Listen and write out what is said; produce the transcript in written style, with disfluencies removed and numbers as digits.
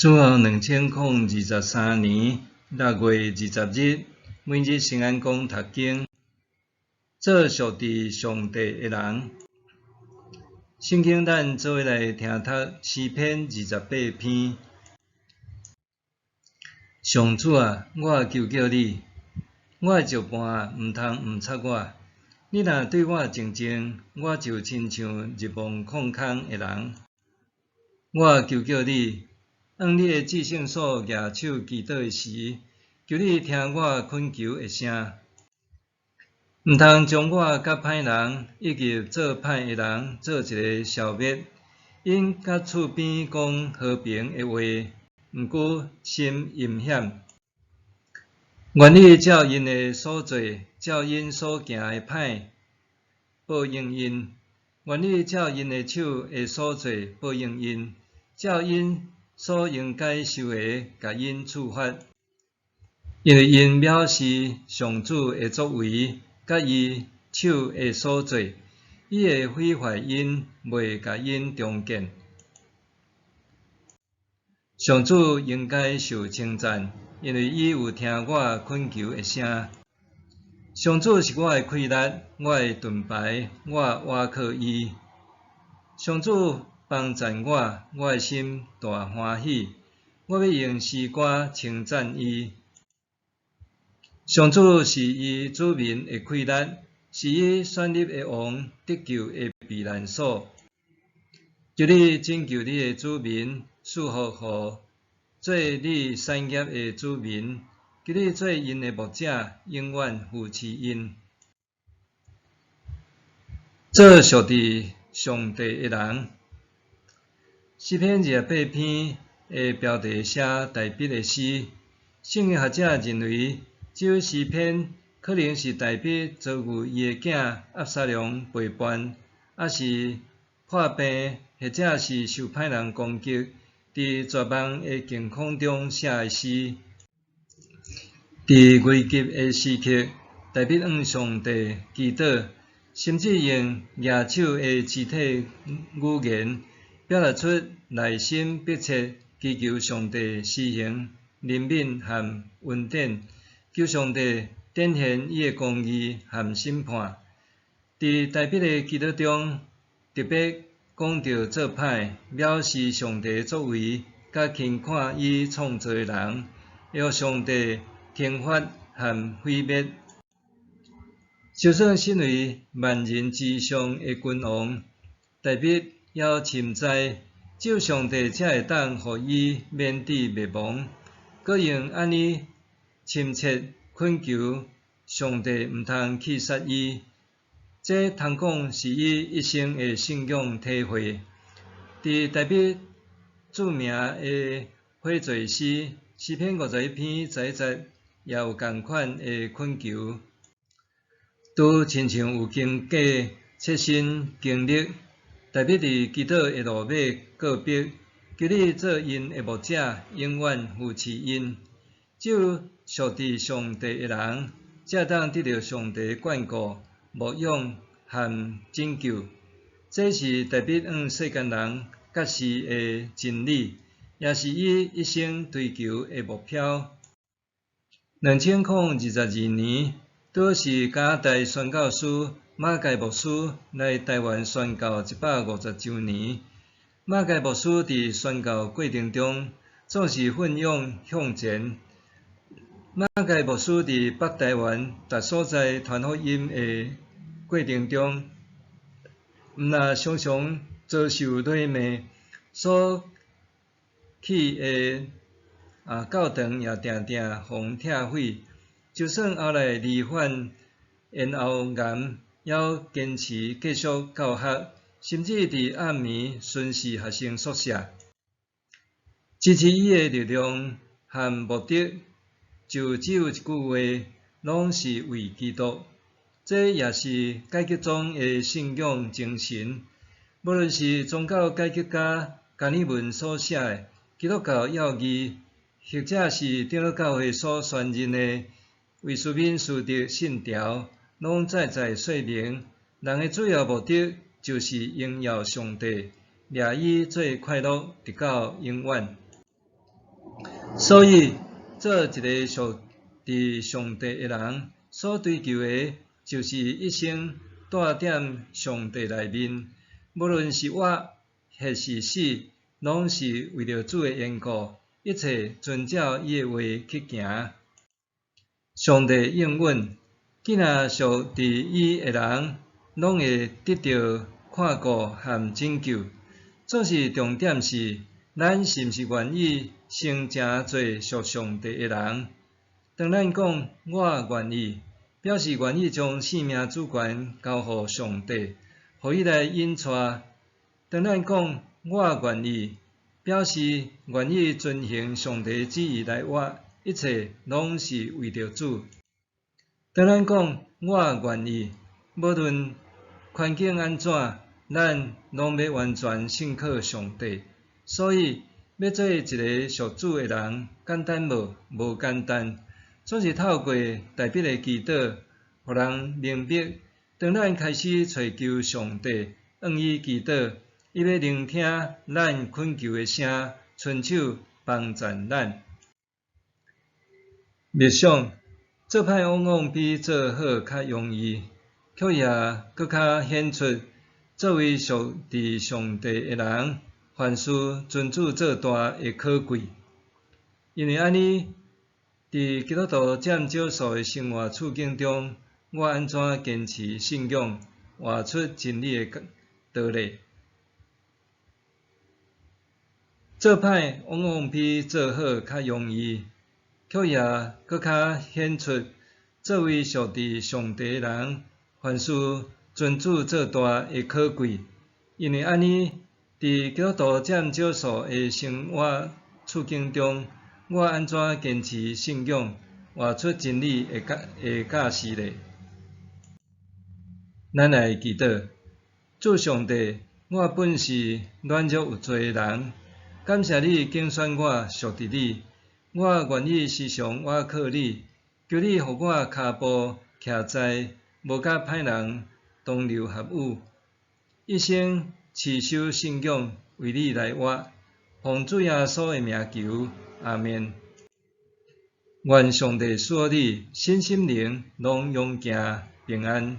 主後2023年6月20日，每日聖安講讀經，做屬佇上帝的人。聖經咱做伙來聽讀詩篇28篇。上主啊，我求叫你，我的石伴啊，毋通毋插我。你若對我靜靜，我就親像入墓礦空的人。我求叫你，向你的至聖所舉手祈禱的時，求你聽我懇求的聲。毋通將我佮歹人以及做歹的人做一个消滅。𪜶佮喙邊講和平的話，毋過心陰險。願你照𪜶的所做，照𪜶所行的歹報應𪜶。願你照𪜶的手的所做報應𪜶，照𪜶所應該受的，共𪜶處罰。因為𪜶藐視上主的作為，佮伊手的所做，伊會毀壞𪜶，袂共𪜶重建。上主應該受稱讚，因為伊有聽我懇求的聲。上主是我的氣力，我的盾牌，我倚靠伊。上主幫贊我，我的心大歡喜，我欲用詩歌稱讚伊。上主是伊子民的氣力，是伊選立的王得救的避難所。求你拯救你的子民，賜福予做你產業的子民。求你做𪜶的牧者，永遠扶持𪜶。做屬佇上帝的人。詩篇28篇的標題寫大衛的詩。聖經學者認為，這首詩篇可能是大衛遭遇伊的囝押沙龍背叛，抑是破病，或者是受歹人攻擊，佇絕望的境況中寫的詩。佇危急的時刻，大衛向上帝祈禱，甚至用舉手的肢體語言，表達出內心迫切祈求上帝施行憐憫和恩典，求上帝展現伊的公義和審判。佇大衛的祈禱中，特別講著做歹，藐視上帝的作為，佮輕看伊創造的人，會予上帝懲罰和毀滅。就算身為萬人之上的君王，大衛猶深知，只有上帝才會當予伊免致滅亡，閣用按呢深切懇求上帝毋通棄殺伊。這通講是伊一生的信仰體會。佇大衛著名的悔罪詩詩篇51篇11節，也有仝款的懇求。拄親像有經過切身經歷，大衛佇祈禱的路尾告白，求你做𪜶的牧者，永遠扶持𪜶。只有屬佇上帝的人，才會當得著上帝眷顧、牧養和拯救。這是大衛向世間人揭示的真理，也是伊一生追求的目標。2022年，拄是加拿大宣教師馬偕牧師來台灣宣教150周年。馬偕牧師佇宣教過程中，總是奮勇向前。馬偕牧師佇北台灣逐所在傳福音的過程中，毋但常常遭受辱罵，所去的教堂也定定予拆毀。就算後來罹患咽喉癌，猶堅持繼續教學，甚至佇暗暝巡視學生宿舍。支持伊的力量和目的，就只有一句話，攏是為基督。這也是改革宗的信仰精神。無論是宗教改革家加爾文所寫的《基督教要義》，或者是長老教會所宣認的《威斯敏斯特信條》，攏再再說明，人的主要目的就是榮耀上帝，掠伊做快樂，直到永遠。所以，做一个屬佇上帝的人，所追求的，就是一生蹛踮上帝內面，無論是活抑是死，攏是為著主的緣故，一切遵照伊的話去行。上帝應允，既若屬佇伊的人，攏會得著看顧和拯救。總是重點是，咱是毋是願意先成做屬上帝的人？當咱講我願意，表示願意將生命主權交予上帝，予伊來引帶。當咱講我願意，表示願意遵行上帝旨意來活，一切攏是為著主。當咱講我願意，無論環境按怎，咱攏欲完全信靠上帝。所以，欲做一个屬主的人，簡單無？無簡單。總是透過大衛的祈禱，予人明白，當咱開始揣求上帝，向伊祈禱，伊欲聆聽咱懇求的聲，伸手幫贊咱。默想，做歹往往比做好較容易，卻也閣較顯出作為屬佇上帝的人，凡事尊主做大的可貴。因為按呢，佇基督徒佔少數的生活處境中，我按怎堅持信仰，活出真理的道理？做歹往往比做好較容易，卻也閣較顯出作為屬佇上帝的人，凡事尊主做大的可貴。因為按呢，佇基督徒佔少數的生活處境中，我按怎堅持信仰，活出真理的教的教示咧？咱來祈禱，主上帝，我本是軟弱有罪的人，感謝你揀選我屬佇你，我願意時常倚靠你，求你予我跤步徛在，無佮歹人同流合污，一生持守信仰，為你來活，奉主耶穌的名求，阿們。願上帝賜予你身心靈攏勇健平安。